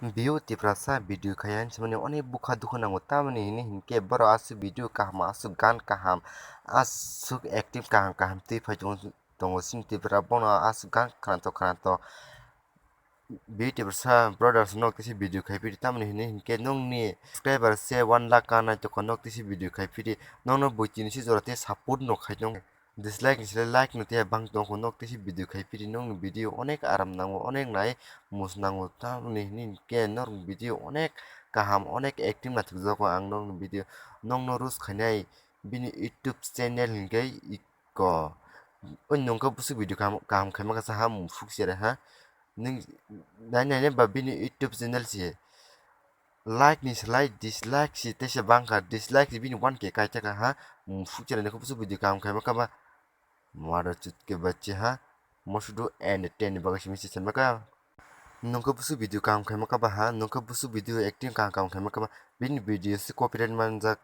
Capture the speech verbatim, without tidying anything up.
View Tiprasa video khai ang simani onek bukha dukhu nango, tamoni hini hinkhe borok aswk video kaham, aswk gan kaham, aswk acting kaham kaham twi phai tongo, tongo chini Tipra bono aswk gan khwnato khwnato. View Tiprasa brothers, nok tisi video khai phiri, tamoni hini hinkhe nokni subscriber se one lakh ka nai toko, nok tisi video khai phiri, nokno bui tini si jora tei support no khai tong. Dislike ni sle like no tei bang tongkho, nok tisi video khai phiri, nokni video onek aram nango, onek nai mus nango, tamoni hini hinkhe norok video onek kaham, onek acting nathok jago ang nokni video, nokno roast khainai bini YouTube channel hinkhe iko. Oi nokha busu video kaham, kaham khaima kasa ha mufuk sere ha. Ning nai nai ba bini YouTube channel si like ni slai dislike si tesa bangkha, dislike si bini one K kai taka ha. Mufuk sere nokha busu video kaham khaima kaba. Mara chutke bache ha. Mosudu and ten ni bagwi simi se saimaka. Nokha busu video kaham khaima kaba ha, nokha busu video acting kaham kaham khaima kaba. Bini video si copyright manjak.